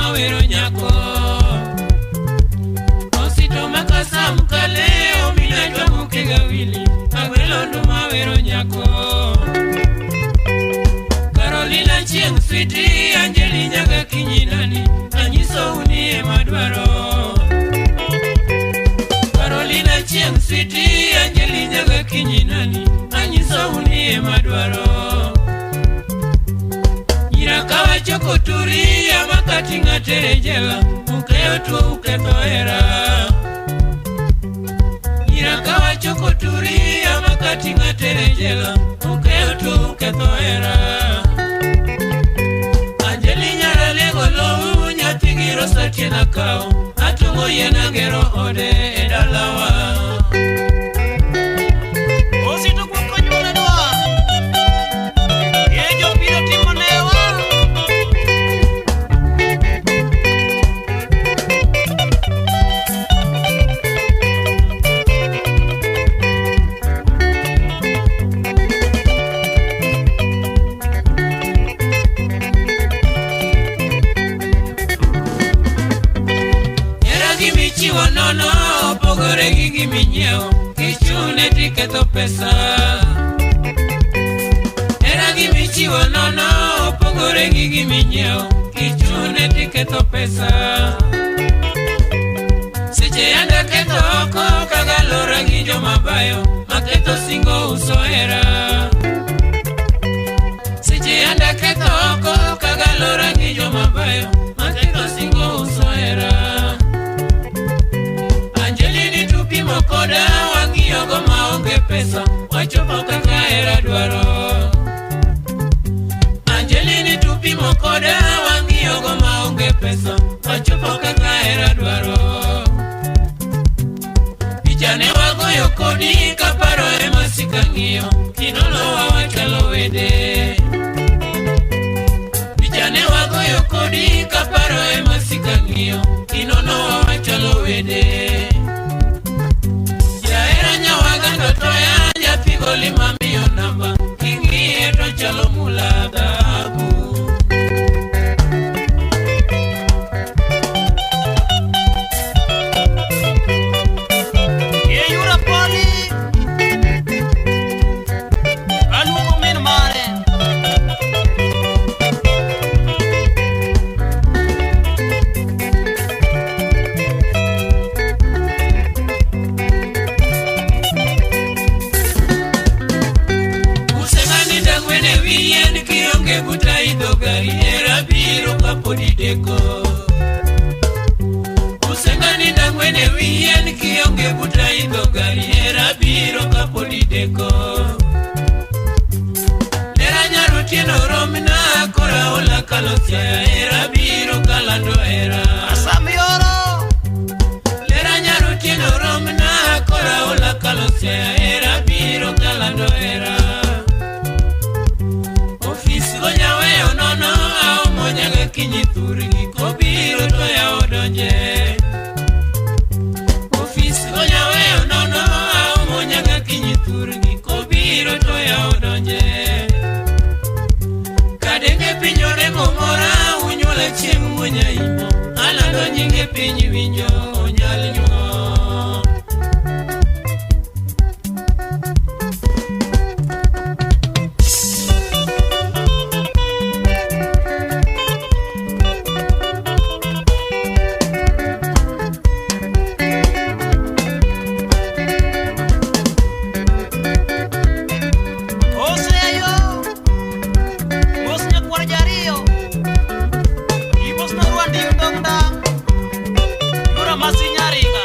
mawero nyako. Osito makasa mkaleo minajwa mukegawili agwelondo mawero nyako. Carolina chieng' switi Anjeli nyaga kinyinani anyiso unie madwaro. Carolina chieng' switi Anjeli nyaga kinyinani anyiso unie madwaro. Nyira kawachoko turi amakati ng'atere jela ukeyo tuo uketho hera. Nyira kawachoko turi amakati ng'atere jela ukeyo tuo uketho hera. Anjeli nyara lego lowu nyathi gi Rosa tiena kawo atong'o yien agero ode e dalawa. Osito kuom konyuol dwa. Ye jopiro timo newa. Hera gi michiwo nono opogore gi giminyiewo kichune tiketho pesa. Hera gi michiwo nono opogore gi giminyiewo kichune tiketho pesa. Seche yande ketho oko kagalora gi jomabayo maketho singo uso hera. Seche yande ketho oko kagalora gi jomabayo maketho singo uso hera. Angelini tupimo koda wang'iyogo maonge pesa wachopo kaka hera dwaro. Angelini tupimo koda wang'iyogo maonge pesa wachopo kaka hera dwaro. Picha ne wagoyo kodi kaparo ema sika ng'iyo kinono wawachalo wede. Picha ne wagoyo kodi kaparo ema sika ng'iyo kinono wawachalo wede. Jahera nyawagando toya nyathi goli mamiyo namba king'iye to chalo mula dhahabu. Ye yura poli. Aluongo min mare. Useng'ani dang'wen e wi yien kionge buta idho gari hera biro kapod ideko. Useng'ani dang'wen e wi yien kionge buta idho gari hera biro kapod ideko. Lera nyar otieno romna kora ola kalo Siaya hera biro kalando hera. Asamioro. Lera nyar otieno romna kora ola kalo Siaya hera biro kalando hera. Ofis go nyaweyo nono aomo nyaka kinyi thurgi kobiro to yawo donje. Ofis go nyaweyo nono aomo nyaka kinyi thurgi kobiro to yawo donje. Kadenge piny orengo mora unyuola chieng' munyaimo alando nyinge piny winjo onyal nyuol. Oseyo. Mos nyakwar jariyo. Imos na rwandi ndong ndang. Yura masi nyaringa.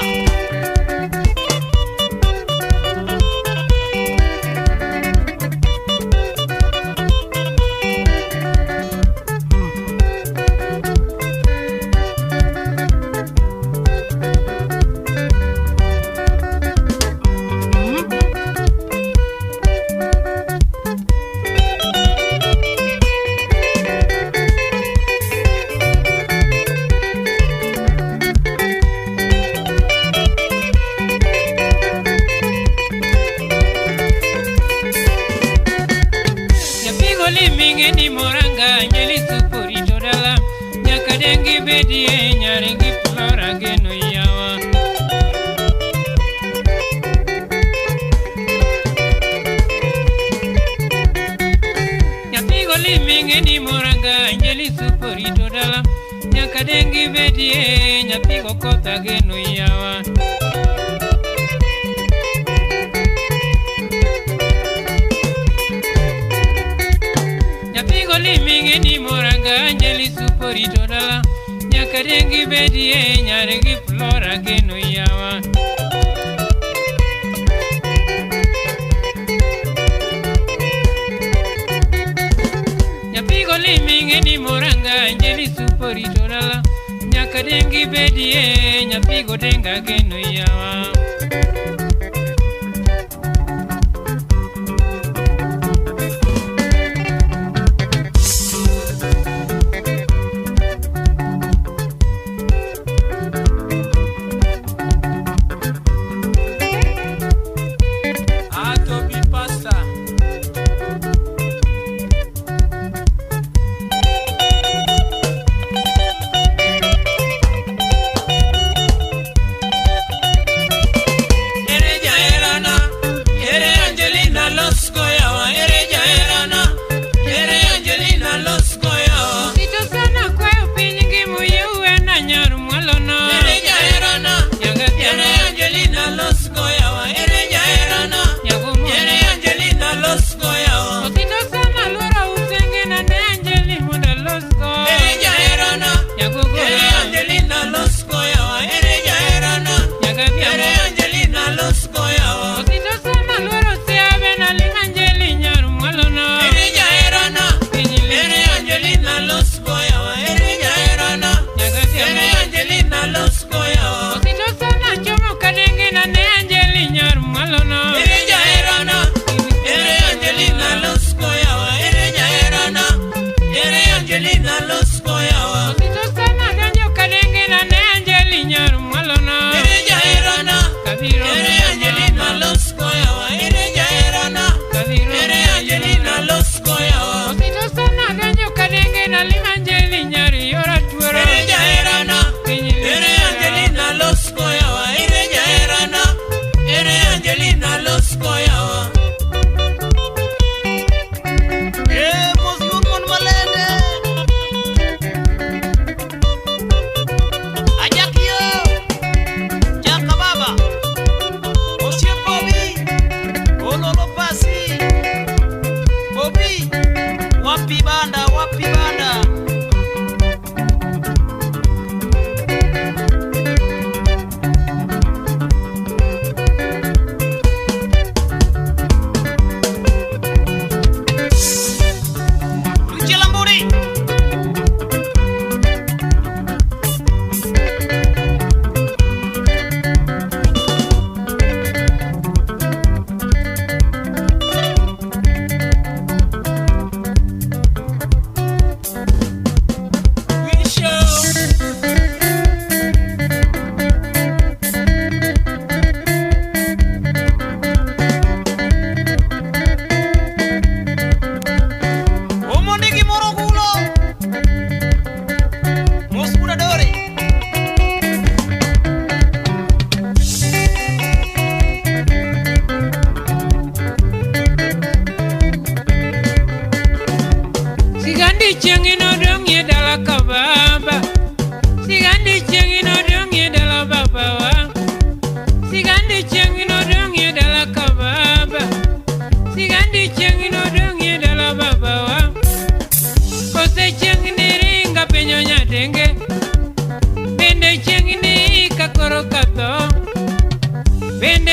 dengi bedie nyari gi Flora geno yawa. Nyathigo liminge ni moranga Anjeli suporito dala. Nyaka dengi bedie nyathigo kotha geno yawa. Nyathigo liminge ni moranga Anjeli suporito dala. Nyaka dengi bedie nyari gi Flora geno yawa. Nyathigo liminge ni moranga Anjeli suporito dala. Nyaka dengi bedie nyathigo denga geno yawa. Atobi pasta. Ere jaherana, ere Angelina Losco yawa, ere jaherana, ere Angelina Losco yawa. Sito sana kwayo piny gi muyewe na nyar mwalono. Ere jaherana, ere Angelina Losco yawa, ere jaherana, ere Angelina Losco yawa. Osito sana lwara utenge na ne Angeli mondo Losco. Ere jaherana, ere Angelina Losco yawa, ere jaherana, ere Angelina Losco yawa. Osito sana lwaro siabe na ling Angeli nyar mwalono. Ere jaherana, ere Angelina Losco yawa, ere jaherana, ere Angelina Losco yawa. Osito sana chomo kadenge na ne Angeli nyar mwalono. Ere jaherana, ere Angelina Losco yawa, ere jaherana, ere Angelina Losco yawa. Osito sana donjo kadenge na ne Angeli nyar mwalono. Ere jaherana, ere Angelina Losco yawa, ere jaherana, ere Angelina Losco yawa. Osito sana donjo kadenge na lim Angeli nyar yora tuoro. Ere jaherana, ere Angelina Losco yawa, ere jaherana, ere Angelina Losco yawa. Eh, mos yun mon malende. Ajakio. Jaka baba. Osie Bobby. Ololo pasi. Bobby. Wapi banda, wapi banda. Lucia Lamburi. Omondi gimoro gulo. Mos buda dore. Sigandi chieng' inodong'ie dala ka baba. Sigandi chieng' inodong'ie dala babawa. Sigandi chieng' inodong'ie dala ka baba. Sigandi chieng' inodong'ie dala babawa. Kose chieng' niringa penjo nyatenge. Bende chieng' ni ka koro katho. Bende